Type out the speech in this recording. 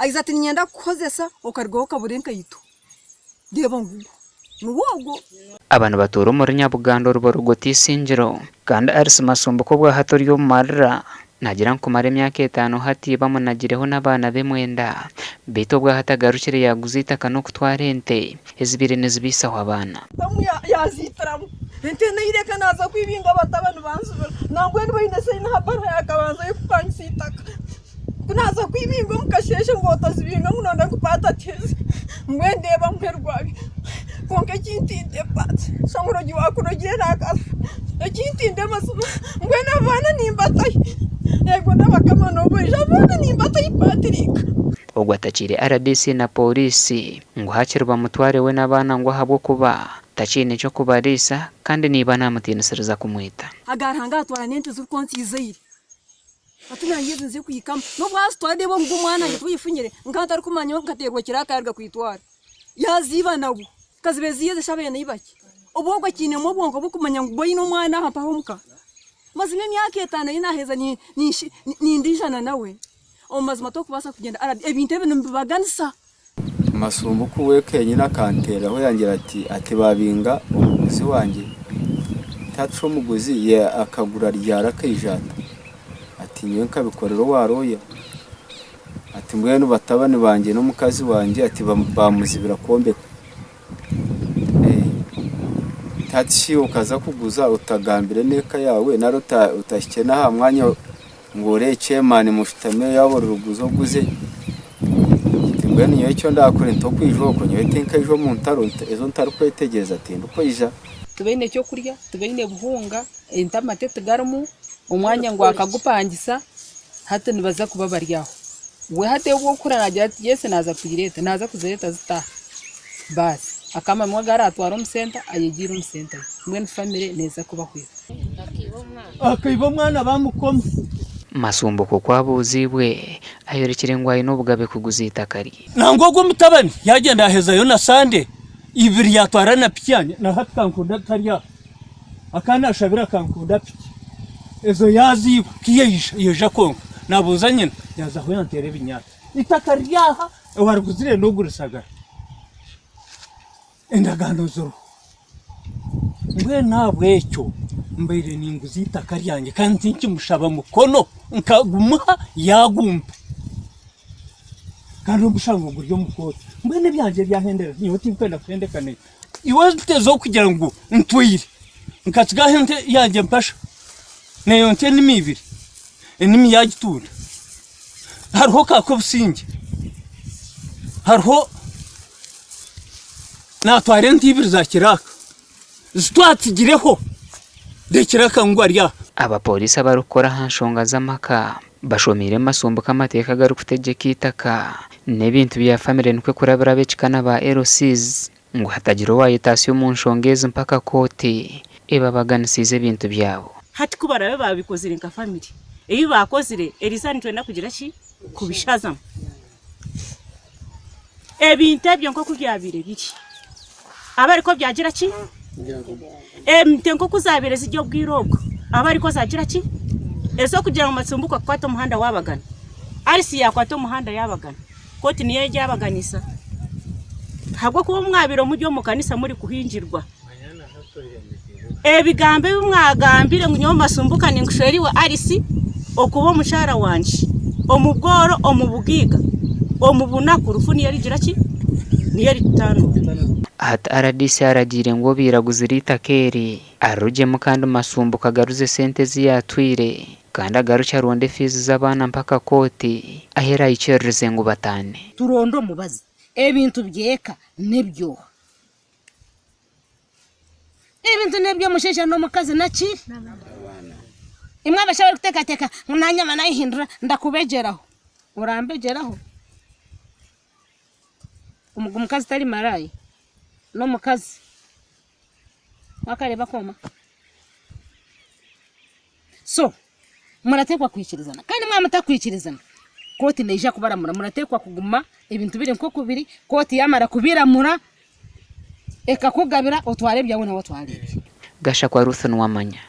Aija ati niinyenda kukuhozesa okarugaho okabura enkaito. Reeba ngugwo. Niwe ogwo. Aba nibatuura omuri Nyabuganda Oruborogoto Isingiro kandi Alice Masumbuko obwahati ori omu marira naagira ngu kumara emyaka etaano hati bamunagireho n'abaana be mwenda beitu obwahati agarukire yaaguza eitaka n'okutwara ente ezibaire nizibaisaho abaana. Bamwe yaziitiramu ente naireka naaza kwibinga abatabani banzibira nambwenu baine sayini aha baruha ya Kabanza y'okupangisa eitaka. Ku naaza kwibinga omu kasheeshe ngu otazibinga ngu nooyenda ngu paati atiheze mbwenu ndeeba muheru gwabyo. Kwonka ekintinde paati shusha omurogi waakurogire naakafa. Ekintinde mazima mbwenu abaana nimbatahi? Eego n'abakama n'obubaija abaana nimbatahi Patrick? Ogwo atakiire rdc na Pooriisi ngu hakiri bamutware we n'abaana ngu ahabw'okuba takiine ky'okubariisa kandi naiba naamutiinisiriza kumwita. Aga Ruhanga atwara n'ente zirikwonsa izaire. Hati nanye ezi nze kuhikamu nobu azitwara reeba ngu omwana wangye tiwayifunyire nka ntarikumanya nkateerwa kiraka yaruga kwitwara yaziiba nabwo kazibe ziiya ezi eshaaba naiba ki obu ogwo akiinemu obwonko bw'okumanya ngu boine omwana aha mpaho omuka mazima emyaka etaano ei naheeza nindiijana nawe omu mazima tokubaasa kugyenda ebintu ebi nibibaganisa. Masumbuko we kenyini akanteereraho yangira ati ati babinga omuguzi wangye tati omuguzi ye akagura ryari akaija ata ati nyowe nkabikorera owa looya ati mbwenu batabani bangye n'omukazi wangye ati bamuzibira kwombeka hati shi okaza kuguza otagambire n'eka yaawe nari otahikire n'aha mwanya ngu orebe chairman mushutame yaaba orikuguza oguze ati mbwenu nyowe eki ndakore ntokwija okwo nyowe tinkaija omu ntaro ezi ntarikwetegyereza tindikwija. Tibaine kyokurya, tibaine buhunga, ente amate tigarimu, omwanya ngu akagupangisa hati nibaza kuba bari aho. We hati obu orikuhurira naagira ati yes naaza kugireeta, naaza kuzireeta zita? Baasi akama amwe agu araatware omu senta ayegiire omu senta ye, mbwenu famire neeza kubahwera. Akaiba omwana bamukoma. Masumbuko ku abuuziibwe, ayorekire ngu aine obugabe kuguza eitaka rye. Nangwa ogwo omutabani yaagyenda yaahezayo na Sande ibiri yaatwara na piki yangye na hati kankunda tari aha. Akanashabira akankunda piki ezo yaaziiba ku yaija yaija kwonka naabuuza nyina yaaza aho yanteera ebinyaatsi. Eitaka riri aha owariguzire n'ogu Rusagara. Endagaano ziriho. Mbwenu ahabw'ekyo mbaire ninguza eitaka ryangye kandi tinkimushaba mukono, nkagumuha yaagumpa. Kandi omushango guri omu kooti. Mbwenu ebyangye byahendera nyowe tinkwenda kuhendeka naiwe. Iwe ente ez'okugira ngu ntwaire nkatsigaho ente yangye mpasha, neeyo nte enimi ibiri, enimi yaagitunda. Hariho ka Kobusingye, hariho Naatwara ente ibiri za kiraaka zi twatsigireho n'ekiraaka ngu ari aha. Abapooriisi abarikukora aha nshonga z'amaka bashomeire Masumbuko amateeka agarikutegyeka eitaka n'ebintu bya famire nikwo kurabira ab'ekika na ba LCs ngu hatagira owaayetaasya omu nshonga ezi mpaka kooti ebabaganisiize ebintu byabo. Hati ku baraabe baabikozire nka famire, ebi baakozire eriizooba nitwenda kugira ki? Kubishazamu. Ebintu ebyo nk'oku byabaire biri, abe ariko byagira ki? Ente nk'oku zaabaire ziri obwire obwo, abe ariko zaagira ki? Ez'okugira ngu Matsumbuko akakwata omuhanda waabagana, Alice yaakwata omuhanda yaabagana, kooti niyo eryabaganisa. Ahabw'okuba obu mwabaire muri omu kanisa murikuhingirwa, Ebigambo ebi mwagambire ngu nyowe Masumbuka ninkushwera iwe Alice okuba omukyara wangye omu bworo, omu bugaiga, omu bunaku, rufu niyo erigira ki? Niyo eritutaanura. Hati rdc aragiire ngu obaire aguzire eitaka eri arirugyemu kandi Masumbuko agaruze esente ezi yaatwire kandi agarukye aronde fiizi z'abaana mpaka kooti ahu eraikiririze ngu bataane. Turonde omubazi. Ebintu by'eka n'eby'oha? Ebintu n'eby'omushaija n'omukazi naki? Imwe abashaija abarikuteekateeka ngu naanye aba naayehindura ndakubegyeraho, orambegyeraho? Ogu mukazi tari maraaya, n'omukazi. Waakareeba akooma? So, murateekwa kwikirizana kandi mwaba mutakwikirizana, kooti neija kubaramura. Murateekwa kuguma ebintu biri nk'oku biri, kooti yaamara kubiramura ekakugabira otware ebyawe nawe atware ebye. Gashakwa Ruth Nuwamanya.